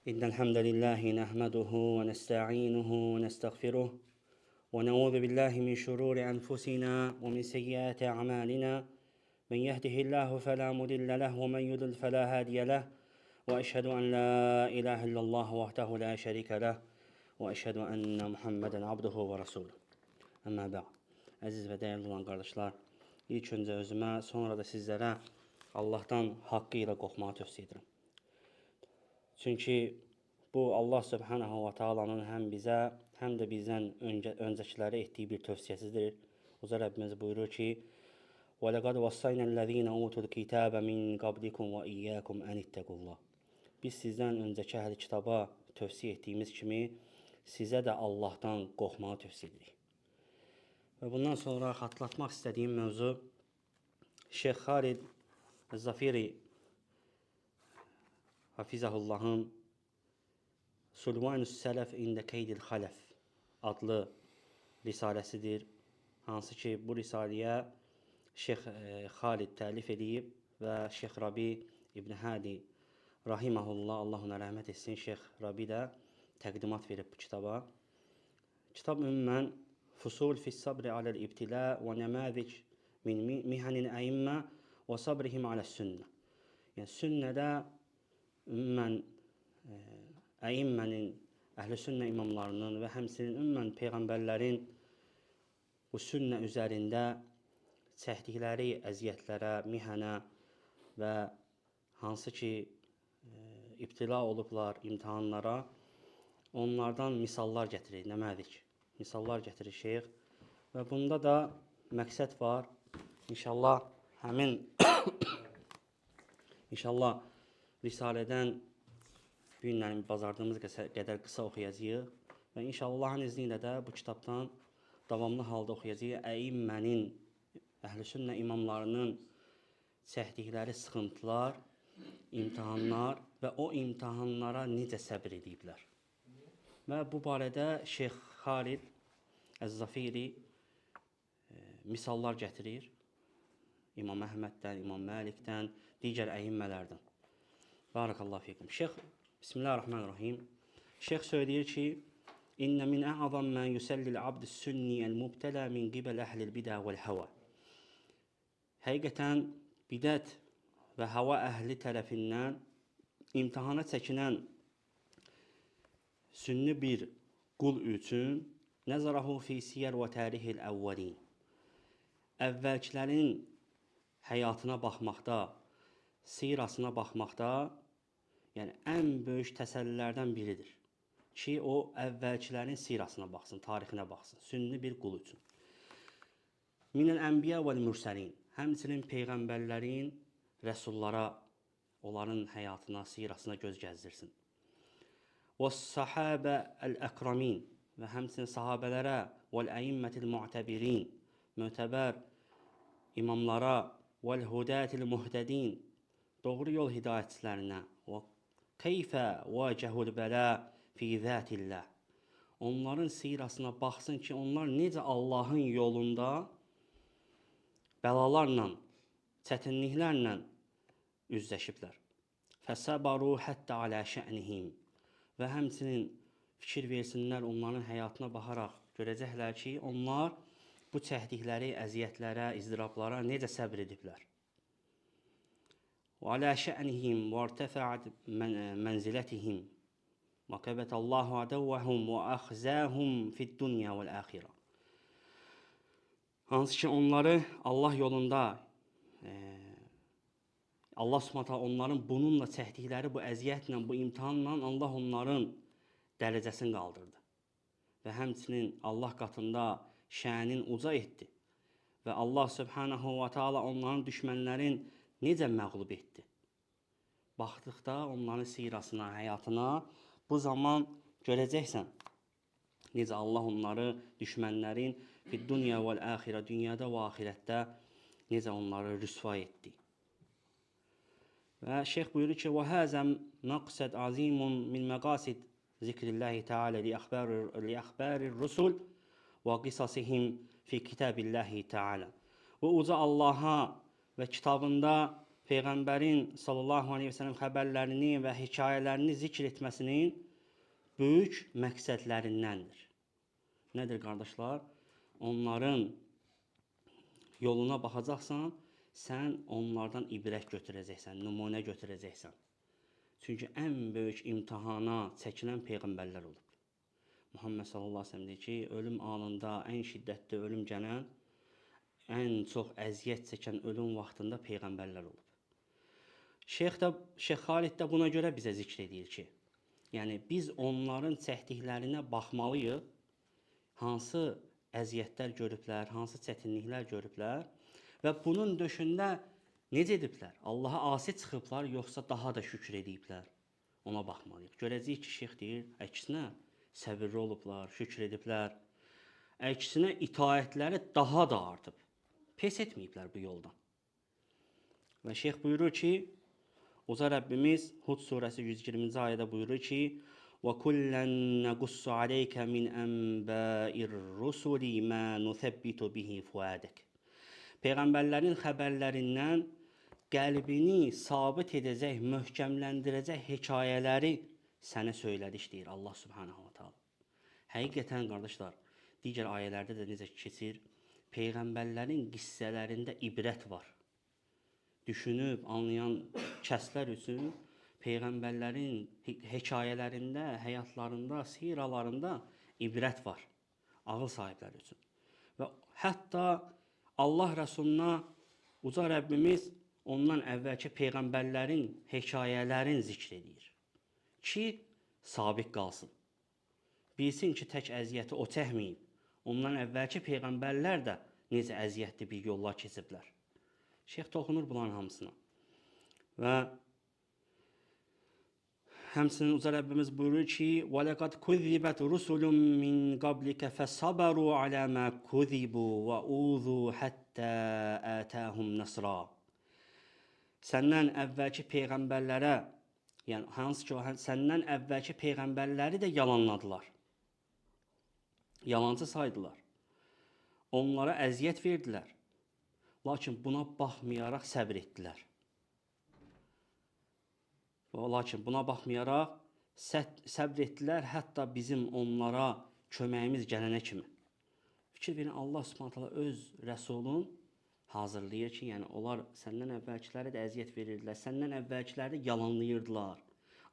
إن الحمد لله نحمده ونستعينه ونستغفره ونعوذ بالله من شرور أنفسنا ومن سيئات أعمالنا من يهده الله فلا مضل له ومن يضلل فلا هادي له وأشهد أن لا إله إلا الله وحده لا شريك له وأشهد أن محمدا عبده ورسوله Əmmə bə'd. Əziz və dəyərli olan qardaşlar, ilk öncə özümə, sonra da sizlərə Allahdan haqqı ilə qorxmağı tövsiyə edirəm. Çünki bu Allah Subhanahu va Taala'nın həm bizə, həm də bizdən öncəkilərə etdiyi bir tövsiyəsidir. Uca Rəbbimiz buyurur ki: "Və laqad vassayna-llezina utul kitaba min qablikum və iyyakum an ittaqullah." Biz sizdən öncəki əhli kitaba tövsiyə etdiyimiz kimi sizə də Allahdan qorxmağı tövsiyə edirik. Və bundan sonra xatırlatmaq istədiyim mövzu Şeyx Xalid Zafiri Hafizahullahın Sulvanus Sələf ində Keydil Xələf adlı risaləsidir. Hansı ki, bu risaleyə Şeyx Xalid təlif edib və Şeyx Rabi İbn Hadi rahimehullah, Allah ona rəhmət etsin, Şeyx Rabi də təqdimat verib bu kitaba. Kitab ümumən Fusul fi sabri aləl ibtilə və nəməzic min mihanil əimmə və sabrihim aləs sünnə. Yəni sünnədə ümumən əimmənin, əhl-i sünnə imamlarının və həmçinin ümumən peyğəmbərlərin bu sünnə üzərində çəkdikləri əziyyətlərə, mihənə və hansı ki ibtila olublar imtahanlara, onlardan misallar gətirir, nəməzik. Misallar gətirir şeyx və bunda da məqsəd var. İnşallah həmin İnşallah risalədən bu günlərin bacardığımız qədər qısa oxuyacağıq və inşallah Allahın izni ilə də bu kitabdan davamlı halda oxuyacağıq. Əimmənin, əhl-i sünnə imamlarının çəkdikləri sıxıntılar, imtahanlar və o imtahanlara necə səbr ediblər. Və bu barədə Şeyx Xalid Əz-Zafiri misallar gətirir. İmam Əhməddən, İmam Məlikdən, digər əimmələrdən. Barakallahu fikum. Şeyx, Bismillahirrahmanirrahim. Şeyx söyləyir ki, İnne min a'zam ma yusallil abdus sünni el-mubtala min qibel əhlil bidə vəl-həva. Həqiqətən bidət və hava əhli tərəfindən imtahana çəkinən sünni bir qul üçün nəzarahu fi siyər və tarihil əvvəlin. Əvvəlkilərin həyatına baxmaqda, sirasına baxmaqda, yəni ən böyük təsəllilərdən biridir ki, o əvvəlkilərin sirasına baxsın, tarixinə baxsın, sünni bir qul üçün. Minəl ənbiya vəl mürsəlin, həmçinin peyğəmbərlərin, rəsullara, onların həyatına, sirasına göz gəzdirsin. Və sahabə əl-əkramin və həmçinin sahabələrə, vəl-əimmətil mu'təbirin, mötəbər imamlara, vəl-hudətil muhtədin, doğru yol hidayətçilərinə, və keyfə vəcəhul bələ fi zətillah. Onların sirasına baxsın ki, onlar necə Allahın yolunda bəlalarla, çətinliklərlə üzləşiblər. Fəsəbaru həttə alə şə'nihim. Və həmçinin fikir versinlər, onların həyatına baxaraq görəcəklər ki, onlar bu çəkdikləri əziyyətlərə, izdırablara necə səbr ediblər. Və alə şə'nihim və irtəfəət mənzilətihim və kəbətəllahu adəvvəhum və əxzəhum fid-dunya vəl-əxirə. Hansı ki, onları Allah yolunda Allah Subhanahu onların bununla çəkdikləri bu əziyyətlə, bu imtahanla Allah onların dərəcəsini qaldırdı. Və həmçinin Allah qatında şənin uca etdi. Və Allah Subhanahu va Taala onların düşmənlərin necə məğlub etdi? Baxdıqda onların sirasına, həyatına bu zaman görəcəksən necə Allah onları düşmənlərin fid-dunya vəl-əxirə, dünyada və axirətdə necə onları rüsva etdi. Və şeyx buyurur ki, və həzə məqsəd azimun min məqasid zikrillahi Teala li əxbarir rusul və qisasihim fi kitabillahi Teala. Bu uca Allaha və kitabında Peyğəmbərin sallallahu aleyhi və səlləm xəbərlərini və hekayələrini zikr etməsinin böyük məqsədlərindəndir. Nədir qardaşlar? Onların yoluna baxacaqsan, sən onlardan ibrət götürəcəksən, nümunə götürəcəksən. Çünki ən böyük imtahana çəkilən peyğəmbərlər olub. Muhammed sallallahu aleyhi ve sellem deyir ki, ölüm anında ən şiddətli ölüm gələn, ən çox əziyyət çəkən ölüm vaxtında peyğəmbərlər olub. Şeyx Xalid də buna görə bizə zikr edir ki, yəni biz onların çəkdiklərinə baxmalıyıq, hansı əziyyətlər görüblər, hansı çətinliklər görüblər və bunun döşündə necə ediblər? Allaha asi çıxıblar, yoxsa daha da şükür ediblər? Ona baxmalıyıq. Görəcəyik ki, şeyx deyir, əksinə səbirli olublar, şükür ediblər. Əksinə itaətləri daha da artıb. Pes etməyiblər bu yoldan. Və şeyx buyurur ki, Uca Rəbbimiz Hud surəsi 120-ci ayədə buyurur ki, وَكُلًّا نَقُصُّ عَلَيْكَ مِنْ أَنْبَاءِ الرُّسُلِ مَا نُثَبِّتُ بِهِ فُؤَادَكَ. Peyğəmbərlərin xəbərlərindən qəlbini sabit edəcək, möhkəmləndirəcək hekayələri sənə söylədik, deyir Allah Subhanahu wa Taala. Həqiqətən qardaşlar, digər ayələrdə də necə keçir, peyğəmbərlərin qissələrində ibrət var. Düşünüb anlayan kəslər üçün peyğəmbərlərin hekayələrində, həyatlarında, siralarında ibrət var. Ağıl sahibləri üçün. Və hətta Allah Rəsuluna Uca Rəbbimiz ondan əvvəlki peyğəmbərlərin hekayələrini zikr edir ki, sabit qalsın. Bilsin ki, tək əziyyəti o çəkməyib. Ondan əvvəlki peyğəmbərlər də necə əziyyətli bir yollar keçiblər. Şeyx toxunur bunların hamısına. Və həmçinin Uca Rəbbimiz buyurur ki, وَلَقَدْ كُذِّبَتْ رُسُلٌ مِّنْ قَبْلِكَ فَصَبَرُوا عَلَى مَا كُذِّبُوا وَأُوذُوا حَتَّى آتَاهُمْ نَصْرًا. Səndən əvvəlki peyğəmbərlərə, yəni hansı ki, səndən əvvəlki peyğəmbərləri də yalanladılar. Yalancı saydılar. Onlara əziyyət verdilər. Lakin buna baxmayaraq səbr etdilər. Lakin buna baxmayaraq səbr etdilər, hətta bizim onlara köməyimiz gələnə kimi. Fikir verin, Allah Subhanahu taala öz Rəsulun hazırlayır ki, yəni onlar səndən əvvəlkilərə də əziyyət verirdilər, səndən əvvəlkiləri də yalanlayırdılar.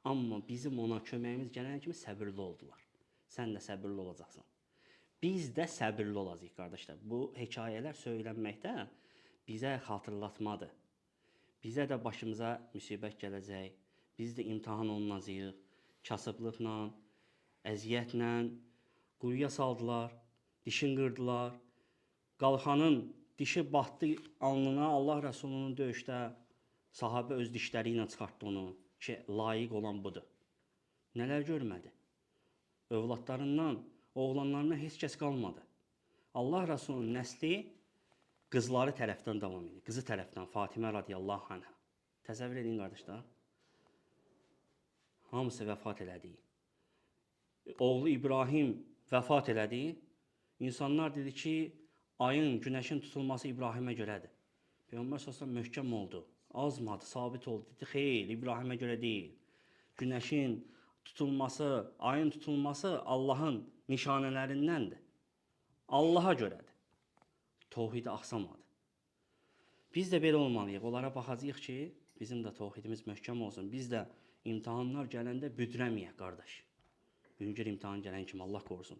Amma bizim ona köməyimiz gələnə kimi səbirli oldular. Sən də səbirli olacaqsan. Biz də səbirli olacağıq qardaşlar. Bu hekayələr söylənməkdə bizə xatırlatmadır. Bizə də başımıza müsibət gələcək. Biz də imtahan olunacağıq. Kasıblıqla, əziyyətlə quyuya saldılar, dişin qırdılar. Qalxanın dişi batdı alnına Allah Rəsulunun döyüşdə. Sahabə öz dişləri ilə çıxartdı onu ki, layiq olan budur. Nələr görmədi? Övladlarından, oğlanlarından heç kəs qalmadı. Allah Rəsulunun nəsli qızları tərəfdən davam edir. Qızı tərəfdən Fatimə radiyallahu anha. Təsəvvür edin qardaşlar. Hamısı vəfat elədi. Oğlu İbrahim vəfat elədi. İnsanlar dedi ki, ayın, günəşin tutulması İbrahimə görədir. Peyğəmbər sallallahu əleyhi və səlləm möhkəm oldu. Azmadı, sabit oldu. Dedi, xeyr, İbrahimə görə deyil. Günəşin tutulması, ayın tutulması Allahın nişanələrindəndir. Allaha görədir. Tohidi axsamadı. Biz də belə olmalıyıq. Onlara baxacağıq ki, bizim də tohidimiz möhkəm olsun. Biz də imtahanlar gələndə büdrəməyək, qardaş. Yüngül imtahan gələn kimi Allah qorusun.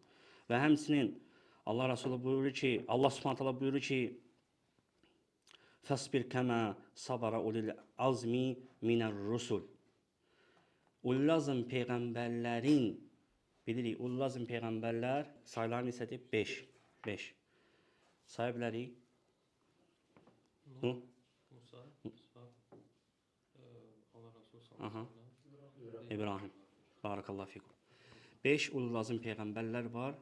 Və həmçinin Allah Rəsulü buyurur ki, Allah Subhanahu taala buyurur ki, Fəsbir kəmə sabara ulil azmi minər-rusul. Ulul-azm peyğəmbərlərin, bilirik, ulul-azm peyğəmbərlər sayıları neçədir? 5. 5. Saya bilərik? Nuh, Musa, İsa, Allah Resulü sallallahu aleyhi ve sellem. İbrahim. Barakallahu fikum. 5 ulul-azm peyğəmbərlər var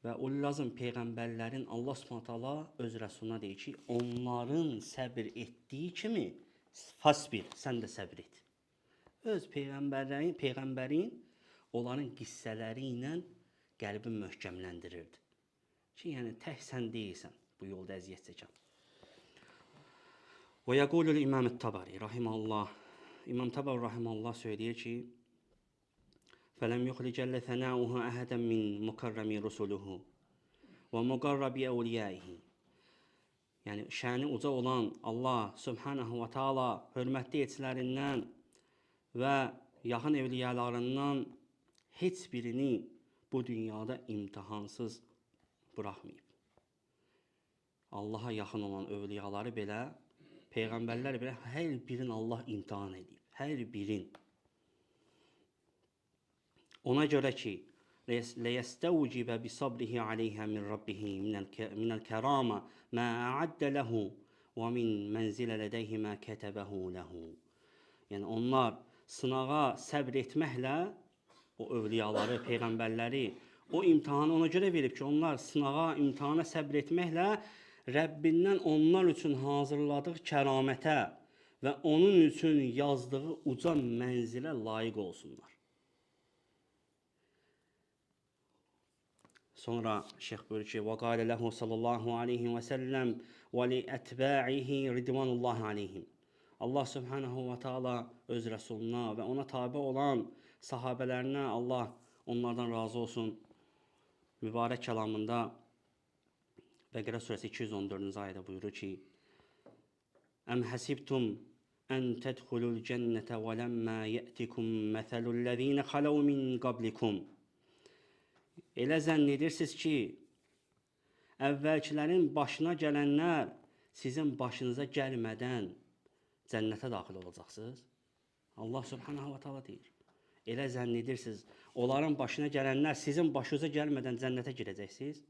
və ulul-azm peyğəmbərlərin Allah Subhanahu taala öz Rəsuluna deyir ki, onların səbir etdiyi kimi fasbir, sən də səbir et. Öz peyğəmbərin onların qissələri ilə qəlbini möhkəmləndirirdi. Ki, yəni tək sən deyilsən bu yolda əziyyət çəkən. Və yəqulul İmam Tabari rahimehullah. İmam Tabari rahimehullah söyləyir ki: "Fələm yuxri cəllə sənauhu əhadən min mukarrami rusuluhu və muqarrabi əvliyaihi." Yəni şəni uca olan Allah Subhanahu və Taala hörmətli elçilərindən və yaxın evliyalarından heç birini bu dünyada imtahansız buraxmayıb. Allaha yaxın olan övliyaları belə, peyğəmbərlər belə hər birini Allah imtahan edib. Hər birin. Ona görə ki, ləyəstəvcibə bi sabrihi aleyhə min rabbihi minəl kərama mə əaddə ləhu və min mənzilə lədəyhi mə kətəbəhu ləhu. Yəni onlar sınağa səbr etməklə o övliyaları, peyğəmbərləri o imtahanı ona görə verib ki, onlar sınağa, imtahana səbr etməklə Rəbbindən onlar üçün hazırladığı kəramətə və onun üçün yazdığı uca mənzilə layiq olsunlar. Sonra şeyx buyurur ki: "Və qalə lehu sallallahu aleyhi və səlləm və li ətbə'ihi ridvanullahi aleyhim." Allah Subhanahu və Taala öz rəsuluna və ona tabe olan sahabələrinə Allah onlardan razı olsun. Mübarək kəlamında Bəqərə surəsi 214-cü ayədə buyurur ki: "Əm həsibtum ən tədxulul cənnətə və ləmmə yətikum məsəlullezîne xaləv min qablikum." Elə zənn edirsiniz ki, əvvəlkilərin başına gələnlər sizin başınıza gəlmədən cənnətə daxil olacaqsınız? Allah Subhanahu və Taala deyir. Elə zənn edirsiniz, onların başına gələnlər sizin başınıza gəlmədən cənnətə girəcəksiniz?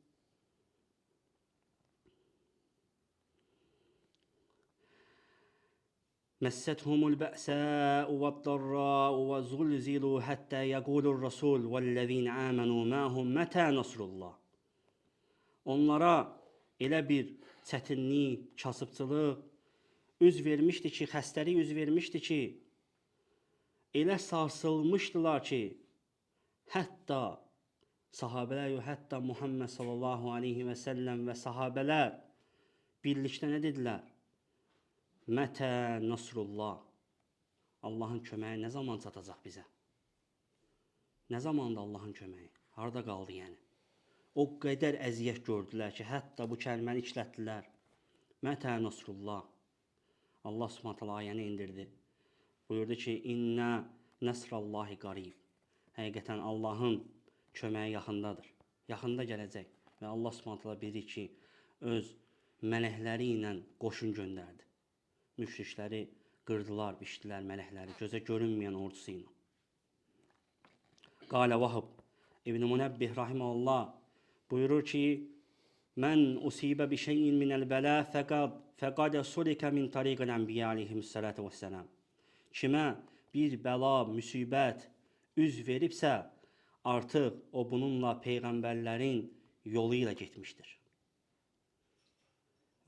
Məssəthumul bə'səu vəd-darra'u və zulzilu həttə yəqulur rasul vəllezîne âmenû ma'hum mətə nasrullah. Onlara elə bir çətinlik, kasıbçılıq üz vermişdi ki, xəstəlik üz vermişdi ki, elə sarsılmışdılar ki, hətta sahabələr, hətta Muhammed sallallahu aleyhi və səlləm və sahabələr birlikdə nə dedilər? Mətə nasrullah. Allahın köməyi nə zaman çatacaq bizə? Nə zamandır Allahın köməyi? Harada qaldı yəni? O qədər əziyyət gördülər ki, hətta bu kəlməni işlətdilər. Mətə nasrullah. Allah Subhanahu taala ayəni indirdi. Buyurdu ki, İnnə nəsrallahi qarib. Həqiqətən Allahın köməyi yaxındadır. Yaxında gələcək. Və Allah Subhanahu taala bilir ki, öz mələkləri ilə qoşun göndərdi. Müşrikləri qırdılar, biçdilər mələkləri, gözə görünməyən ordusu ilə. Qalə Vahb İbn-i Münebbih rahimehullah buyurur ki, Mən usibə bi şeyin minəl bələ fəqad sulikə min tariqil ənbiya aleyhissalatu vesselam. Kimə bir bəla, müsibət üz veribsə, artıq o bununla peyğəmbərlərin yolu ilə getmişdir.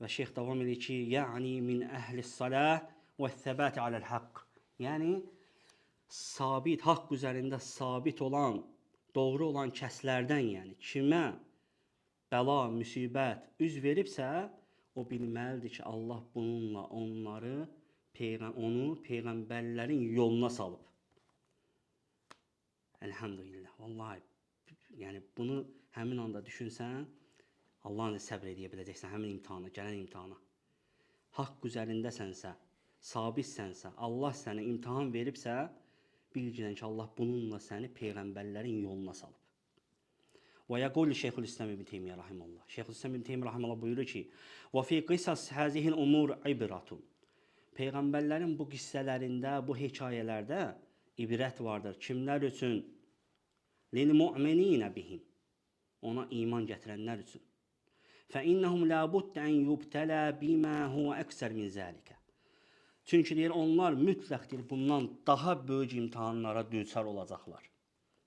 Və şeyx davam edir ki, yəni min əhlis-salah və səbat aləl haqq. Yəni sabit, haqq üzərində sabit olan, doğru olan kəslərdən, yəni kimə bəla, müsibət üz veribsə, o bilməlidir ki, Allah bununla onları, onu peyğəmbərlərin yoluna salıb. Elhamdülillah. Vallahi, yəni bunu həmin anda düşünsən, Allah'ın səbr edə biləcəksən həmin imtahana, gələn imtahana. Haqq üzərindəsənsə, sabitsənsə, Allah sənə imtahan veribsə, bilgilən ki, Allah bununla səni peyğəmbərlərin yoluna salıb. Və yəqul Şeyxülislam İbn Teymiyyə rahimehullah. Şeyxülislam İbn Teymiyyə rahimehullah buyurur ki: "Və fi qisas hazihil umur ibratun." Peyğəmbərlərin bu qissələrində, bu hekayələrdə ibrət vardır. Kimlər üçün? Lil mu'minina bihim. Ona iman gətirənlər üçün. Fəinnəhum la buddə ən yubtələ bimə huvə əksər min zəlikə. Çünki deyir, onlar mütləq deyir, bundan daha böyük imtahanlara düçar olacaqlar.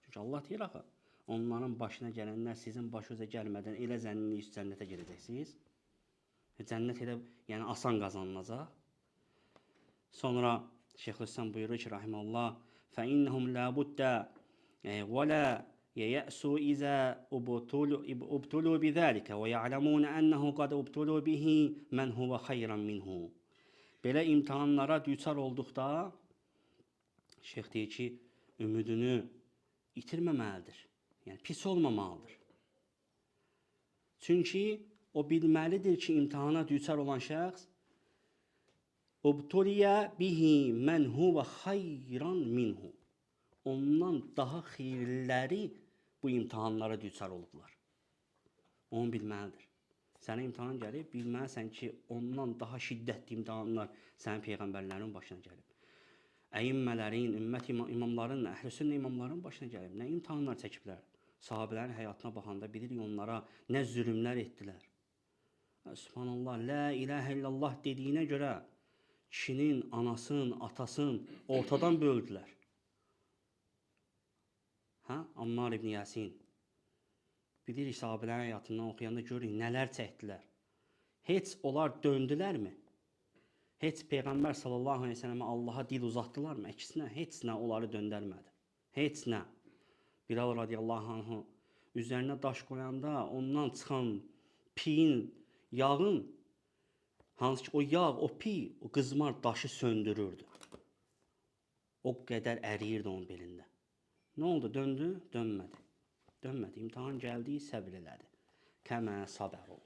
Çünki Allah deyir axı, onların başına gələnlər sizin başınıza gəlmədən elə zənn edirsiniz, cənnətə girəcəksiniz. Cənnət elə, yəni asan qazanılacaq. Sonra Şeyxülislam buyurur ki, rahimehullah, fəinnəhum la buddə və la ييأسوا إذا ابتلوا بذلك ويعلمون أنه قد ابتلوا به من هو خيرا منه. Belə imtahanlara düçar olduqda şeyx deyir ki, ümidini itirməməlidir. Yəni pis olmamalıdır. Çünki o bilməlidir ki, imtahana düçar olan şəxs ubtuliyə bihi men huve xayran minhu. Ondan daha xeyirliləri bu imtahanlara düçar olublar. Onu bilməlidir. Sənə imtahan gəlib, bilməlisən ki, ondan daha şiddətli imtahanlar sənin peyğəmbərlərin başına gəlib. Əimmələrin, ümmət imamların, əhl-i sünnə imamların başına gəlib. Nə imtahanlar çəkiblər. Sahabələrin həyatına baxanda bilirik onlara nə zülmlər etdilər. Subhanallah, la ilahə illallah dediyinə görə kişinin, anasının, atasının ortadan böldülər. Hə? Ammar ibn Yasin. Bilirik sahabələrin həyatından oxuyanda görürük nələr çəkdilər. Heç onlar döndülərmi? Heç Peyğəmbər sallallahu əleyhi və səlləmə Allaha dil uzatdılarmı? Əksinə, heç nə onları döndərmədi. Heç nə. Bilal radiyallahu anhu üzərinə daş qoyanda ondan çıxan piyin, yağın, hansı ki o yağ, o piy, o qızmar daşı söndürürdü. O qədər əriyirdi onun belində. Nə oldu? Döndü? Dönmədi. Dönmədi. İmtahan gəldi, səbr elədi. Kəmə sabəru.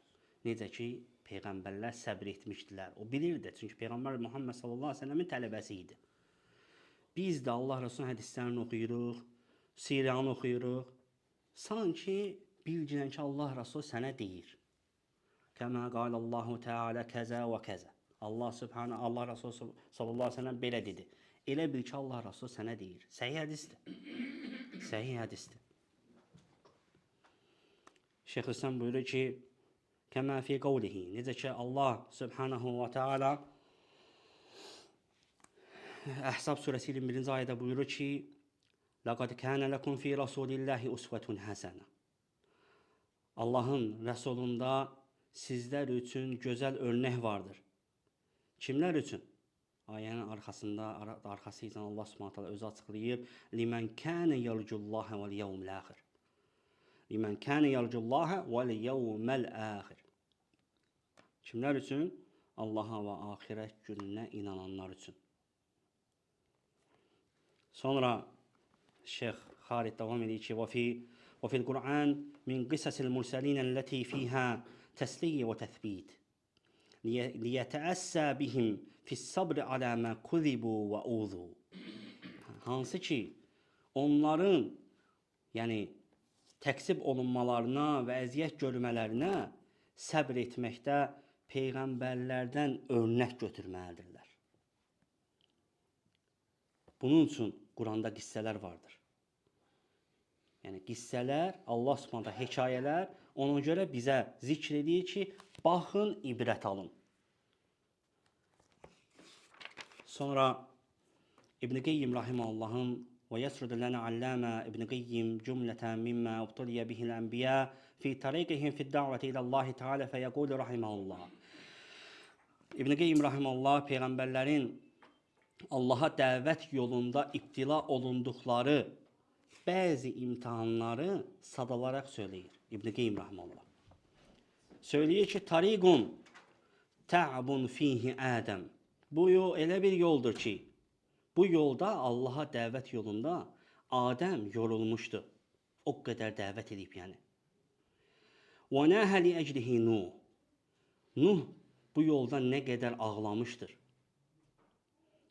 Necə ki, peyğəmbərlər səbr etmişdilər. O bilirdi. Çünki Peyğəmbər Muhammed sallallahu əleyhi və səlləmin tələbəsi idi. Biz də Allah Rəsulunun hədislərini oxuyuruq, sirəni oxuyuruq. Sanki bilginən ki, Allah Rəsulü sənə deyir. Kəmə qalallahu Teala kəzə və kəzə. Allah Subhanahu, Allah Rəsulü sallallahu əleyhi və səlləm belə dedi. Elə bil ki, Allah Rəsulü sənə deyir. Səhih hədisdir. Səhih hədisdir. Şeyxülislam buyurur ki, kəmə fi qavlihi, necə ki Allah Subhanahu və Teala Əhzab surəsi 21-ci ayədə buyurur ki, Laqad kana lakum fi rasulillahi usvetun hasana. Allahın Rəsulunda sizlər üçün gözəl örnək vardır. Kimlər üçün? Ayənin arxasında, arxası ilə Allah Subhanahu taala özü açıqlayır. Limen kana yercullaha vel yevmel axir. Limen kana yercullaha vel yevmel axir. Kimlər üçün? Allaha və axirət gününə inananlar üçün. Sonra Şeyx Xalid davam edir ki, və fil Qur'an min qisasil mursalin allati fiha təsliyə və təthbit. Liyətəəssə bihim fis-sabr alə mə kuzibu və uzu. Hansı ki, onların, yəni təksib olunmalarına və əziyyət görmələrinə səbr etməkdə peyğəmbərlərdən örnək götürməlidirlər. Bunun üçün Quranda qissələr vardır. Yəni qissələr, Allah Subhanahu taala hekayələr ona görə bizə zikr edir ki, baxın, ibrət alın. Sonra İbn Qeyyim rahimehullahın və yesrudu lana allama İbn Qeyyim cümlətən mimma ubtuliya bihil enbiya fi tariqihim fi da'veti ila Allah Teala feyqulu rahimehullah. İbn Qeyyim rahimehullah peyğəmbərlərin Allaha dəvət yolunda ibtila olunduqları bəzi imtahanları sadalaraq söyləyir. İbn Qeyyim rahimehullah. Söyləyir ki, tariqun ta'bun fihi Adəm. Bu yol elə bir yoldur ki, bu yolda Allaha dəvət yolunda Adəm yorulmuşdu. O qədər dəvət edib yəni. Və nəhə li eclihi Nuh. Nuh bu yolda nə qədər ağlamışdır.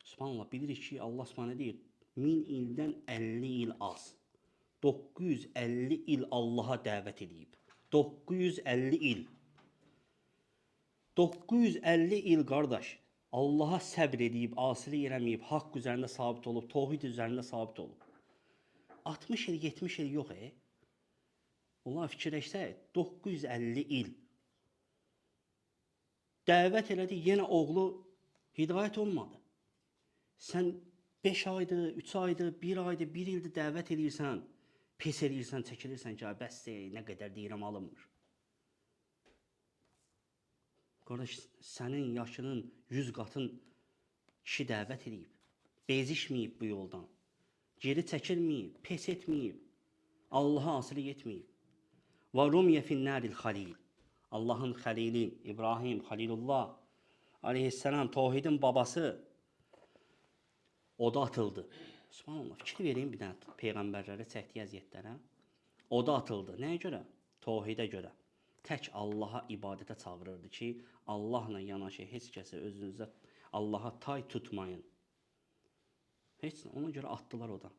Subhanallah, bilirik ki, Allah Subhanahu deyir, 1000 ildən 50 il az. 950 il Allaha dəvət edib. 950 il. 950 il qardaş, Allaha səbr edib, asilik eləməyib, haqq üzərində sabit olub, tohid üzərində sabit olub. 60 il, 70 il yox, Onlar fikirləşsək, 950 il. Dəvət elədi, yenə oğlu hidayət olmadı. Sən 5 aydır, 3 aydır, 1 aydır, 1 ildir dəvət edirsən, pes edirsən, çəkilirsən ki, bəs nə qədər deyirəm alınmır. Qardaş, sənin yaşının 100 qatın kişi dəvət edib, bezişməyib bu yoldan, geri çəkilməyib, pes etməyib, Allaha asilik etməyib. Və rumiyə finnəril xalil. Allahın xəlili, İbrahim, Xəlilullah aleyhisselam, Tohidin babası oda atıldı. Subhanallah, fikir verin bir dənə peyğəmbərlərə çəkdiyi əziyyətlərə. Oda atıldı. Nəyə görə? Tohidə görə. Tək Allaha ibadətə çağırırdı ki, Allahla yanaşı heç kəsi özünüzə Allaha tay tutmayın. Heç nə, ona görə atdılar oda.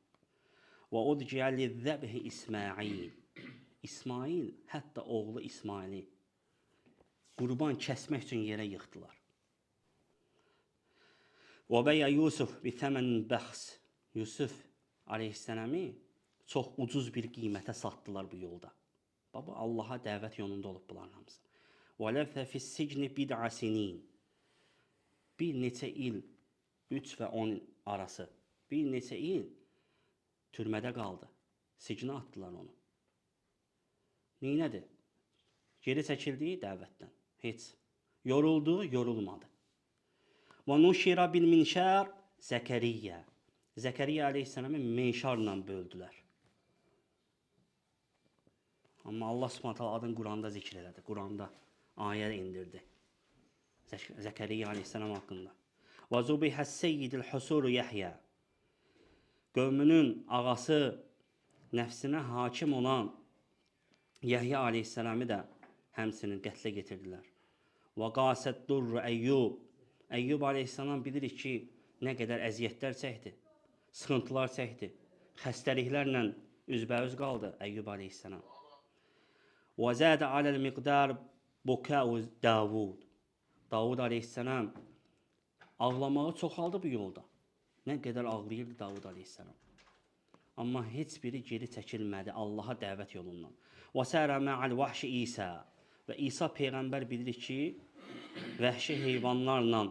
Və udciyə lizzəbhi İsmail. İsmail, hətta oğlu İsmaili qurban kəsmək üçün yerə yıxdılar. Və bəyə Yusuf bi təmənin bəxs. Yusuf aleyhisselamı çox ucuz bir qiymətə satdılar bu yolda. Baba Allaha dəvət yolunda olub bunların hamısı. Və ləfə fis-sicni bid'a sinin. Bir neçə il, 3 və 10 arası, bir neçə il türmədə qaldı. Sicnə atdılar onu. Neynədir? Geri çəkildi dəvətdən. Heç. Yoruldu, yorulmadı. Və nuşira bil minşər Zəkəriyyə. Zəkəriyyə aleyhisselamı menşarla böldülər. Amma Allah Subhanahu taala adını Quranda zikr elədi. Quranda ayə indirdi. Zəkəriyyə aleyhisselam haqqında. Və zubihə seyyidil husuru Yəhya. Qövmünün ağası, nəfsinə hakim olan Yəhya aleyhisselamı da həmçinin qətlə getirdilər. Və qasət durru Əyyub. Əyyub aleyhisselam bilirik ki, nə qədər əziyyətlər çəkdi, sıxıntılar çəkdi, xəstəliklərlə üzbəüz qaldı Əyyub aleyhisselam. Və zədə aləl miqdar bukəu Davud. Davud aleyhisselam ağlamağı çoxaldı bu yolda. Nə qədər ağlayırdı Davud aleyhisselam. Amma heç biri geri çəkilmədi Allaha dəvət yolundan. Və sərə mə'əl vəhşi İsa. Və İsa peyğəmbər bilirik ki, vəhşi heyvanlarla,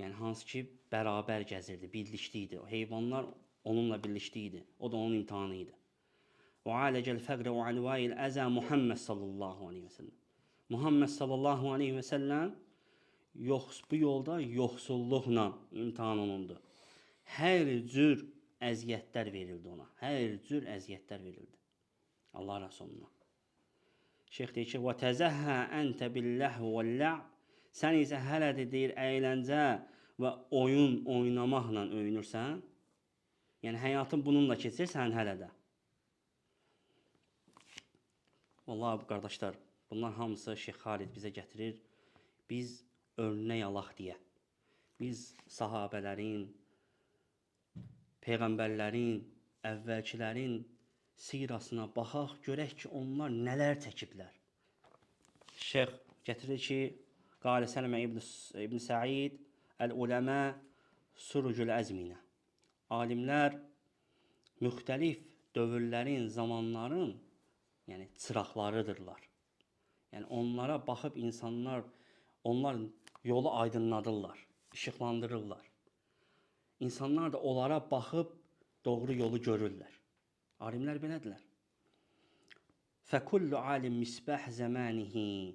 yəni hansı ki, bərabər gəzirdi, birlikdə idi. O heyvanlar onunla birlikdə idi. O da onun imtahanı idi. Və alecəl fəqrə və anvail əzə Muhammed sallallahu aleyhi və səlləm. Muhammed sallallahu aleyhi və səlləm bu yolda yoxsulluqla imtahan olundu. Hər cür əziyyətlər verildi ona. Hər cür əziyyətlər verildi Allah Rasuluna. Şeyx deyir ki, və təzəhhə əntə billəhv vəl-lə'b. Sən isə hələ də deyir, əyləncə və oyun oynamaqla öyünürsən. Yəni, həyatın bununla keçir sən hələ də. Vallahi, qardaşlar, bunlar hamısı Şeyx Xalid bizə gətirir. Biz örnək alaq deyə. Biz sahabələrin, peyğəmbərlərin, əvvəlkilərin sirasına baxaq, görək ki, onlar nələr çəkiblər. Şeyx gətirir ki, Qalə Sələmə İbn Səid, Əl-uləmə surucul əzminə. Alimlər müxtəlif dövrlərin, zamanların, yəni çıraqlarıdırlar. Yəni onlara baxıb insanlar, onlar yolu aydınladırlar, işıqlandırırlar. İnsanlar da onlara baxıb doğru yolu görürlər. Alimlər belədirlər. Fəkullu alim misbah zamanihi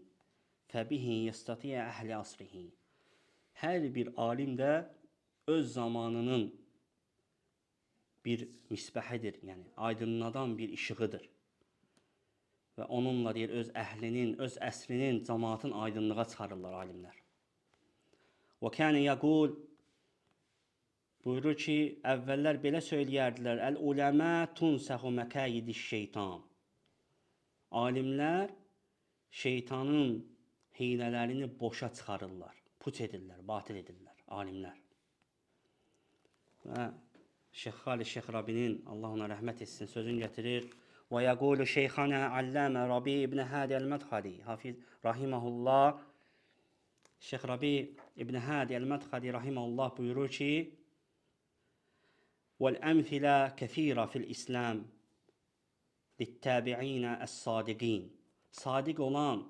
fəbihi yəstatiyə əhli asrihi. Hər bir alim də öz zamanının bir misbahidir, yəni aydınladan bir işığıdır. Və onunla deyir, öz əhlinin, öz əsrinin, cəmaatın aydınlığa çıxarırlar alimlər. Və kənə yəqul, buyurur ki, əvvəllər belə söyləyərdilər, əl-uləmə tunsəxu məkəyidiş şeytan. Alimlər şeytanın hilələrini boşa çıxarırlar, puç edirlər, batil edirlər alimlər. Və Şeyx Xalid Şeyx Rabinin, Allah ona rəhmət etsin, sözünü gətirir. Və yəqulu şeyxana Allamə Rabi ibn Hadi el-Mədxali, Hafiz rahiməhullah. Şeyx Rabi ibn Hadi el-Mədxali rahiməhullah buyurur ki, وَالْأَمْثِلَةُ كَثِيرَةٌ فِي الْإِسْلَامِ لِلتَّابِعِينَ الصَّادِقِينَ. Sadiq olan,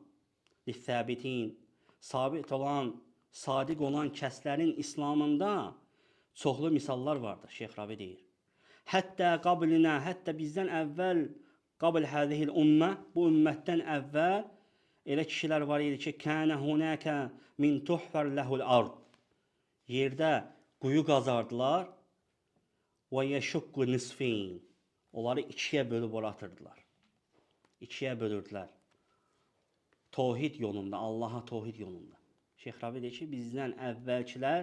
لِلثَّابِتِينَ, sabit olan, sadiq olan kəslərin İslamında çoxlu misallar vardır, Şeyx Rabi deyir. Hətta qablinə, hətta bizdən əvvəl, qabl hədihil ümmə, bu ümmətdən əvvəl elə kişilər var idi ki, kənə hunəkə min tuhfər ləhul ard. Yerdə quyu qazardılar və yeşukku nisfin. Onları ikiyə bölüb ora atırdılar. İkiyə bölürdülər. Tohid yolunda, Allaha tohid yolunda. Şeyx Rabi deyir ki, bizdən əvvəlkilər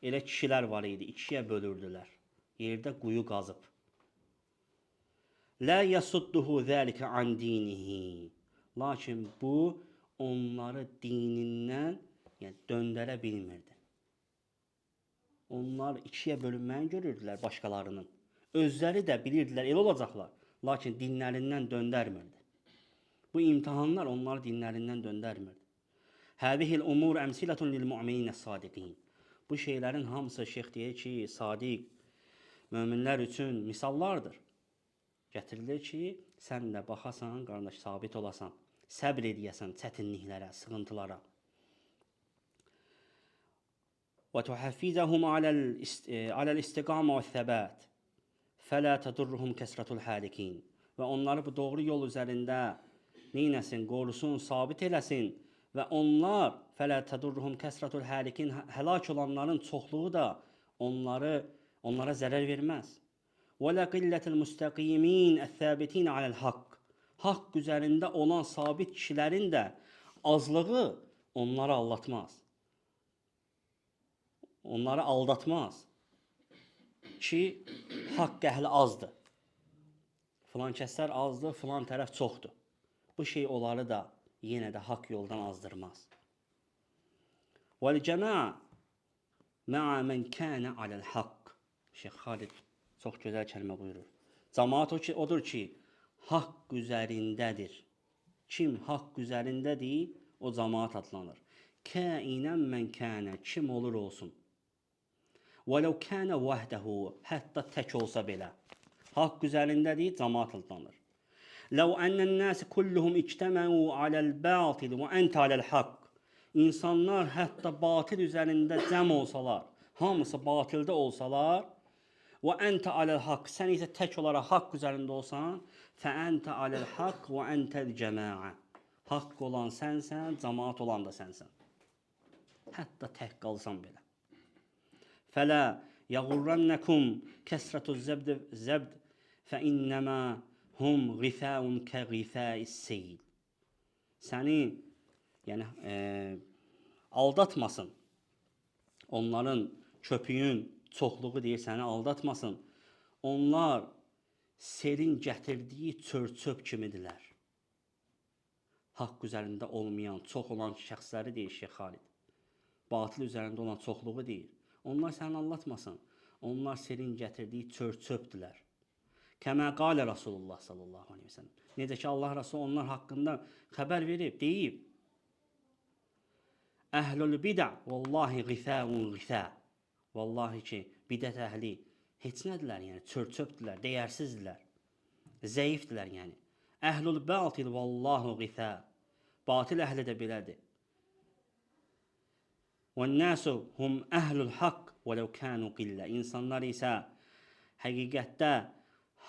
elə kişilər var idi, ikiyə bölürdülər. Yerdə quyu qazıb. Lə yasudduhu zəlikə an dinihi. Lakin bu onları dinindən, yəni döndərə bilmirdi. Onlar ikiyə bölünməni görürdülər başqalarının. Özləri də bilirdilər, elə olacaqlar. Lakin dinlərindən döndərmirdi. Bu imtahanlar onları dinlərindən döndərmirdi. Hədihil umur əmsilatun lil mu'minin sadiqin. Bu şeylərin hamısı şeyx deyir ki, sadiq möminlər üçün misallardır. Gətirilir ki, sən də baxasan, qardaş, sabit olasan, səbr edəsən çətinliklərə, sıxıntılara. Və tuhaffizahum aləl-istiqamə və-səbat. Fələ tədurruhum kəsrətul halikin. Və onları bu doğru yol üzərində neynəsin, qorusun, sabit eləsin və onlar fələ tədurruhum kəsrətul halikin, həlak olanların çoxluğu da onlara zərər verməz. Və lə qillətil müstəqimin əs-səbitin aləl haqq. Haqq üzərində olan sabit kişilərin də azlığı onları aldatmaz. Onları aldatmaz ki, haqq əhli azdır. Filan kəslər azdır, filan tərəf çoxdur. Bu şey onları da yenə də haqq yoldan azdırmaz. Vəl-cəma'a ma'a men kana aləl haqq. Şeyx Xalid çox gözəl kəlmə buyurur. Cəmaat odur ki, haqq üzərindədir. Kim haqq üzərindədir, o cəmaat adlanır. Kəinən mən kənə, kim olur olsun. Vələv kənə vəhdəhu, hətta tək olsa belə. Haqq üzərindədir, cəmaat adlanır. Ləv ənəl-nəsi kulluhum ictəməu aləl-batil və əntə aləl-haqq. İnsanlar hətta batil üzərində cəm olsalar, hamısı batildə olsalar, və əntə aləl-haqq, sən isə tək olaraq haqq üzərində olsan, fəəntə aləl-haqq və əntəl-cəmaə. Haqq olan sənsən, cəmaat olan da sənsən. Hətta tək qalsan belə. Fələ yəğurrannəkum kəsrətü zəbd fəinnəmə hum qifəun kəqifəis-seyl. Səni, yəni aldatmasın. Onların köpüyün çoxluğu deyir, səni aldatmasın. Onlar selin gətirdiyi çör-çöp kimidirlər. Haqq üzərində olmayan, çox olan şəxsləri deyir Şeyx Xalid. Batıl üzərində olan çoxluğu deyir. Onlar səni aldatmasın. Onlar selin gətirdiyi çör-çöpdülər. Kəmə qalə Rasulullah sallallahu aleyhi ve sellem. Necə ki, Allah Rasulü onlar haqqında xəbər verib, deyib. Əhlül bidə, vallahi qifəun qifə. Vallahi ki, bidət əhli heç nədirlər, yəni çör-çöpdülər, dəyərsizdirlər, zəifdirlər yəni. Əhlül batil vallahu qifə. Batil əhli də belədir. Və-nəsu hum əhlül haqq vələv kənu qillə. İnsanlar isə həqiqətdə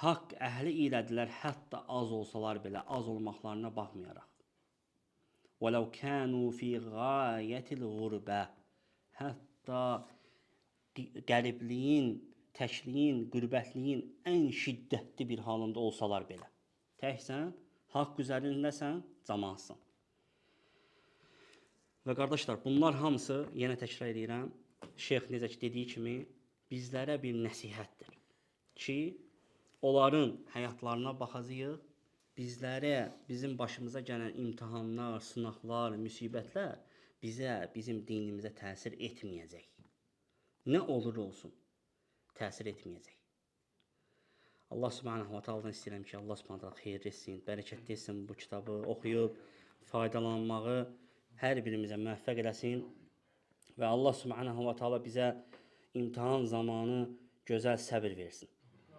haqq əhli ilədilər, hətta az olsalar belə, az olmaqlarına baxmayaraq. Vələv kənu fi qayətil qurbə. Hətta qəribliyin, təkliyin, qürbətliyin ən şiddətli bir halında olsalar belə. Təksən, haqq üzərindəsən, camaatsan. Və qardaşlar, bunlar hamısı, yenə təkrar edirəm, şeyx necə ki dediyi kimi, bizlərə bir nəsihətdir ki, onların həyatlarına baxacağıq, bizlərə, bizim başımıza gələn imtahanlar, sınaqlar, müsibətlər bizə, bizim dinimizə təsir etməyəcək. Nə olur olsun, təsir etməyəcək. Allah Subhanahu wa Ta'ala'dan istəyirəm ki, Allah Subhanahu wa Ta'ala xeyir etsin, bərəkətli etsin bu kitabı oxuyub faydalanmağı hər birimizə müvəffəq eləsin və Allah Subhanahu wa Ta'ala bizə imtahan zamanı gözəl səbir versin.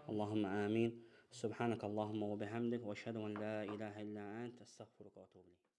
Allahümme amin. Subhanakallahumma və bihamdik və əşhədu en la ilahe illə ent, əstəğfiruka və etûbü ileyk.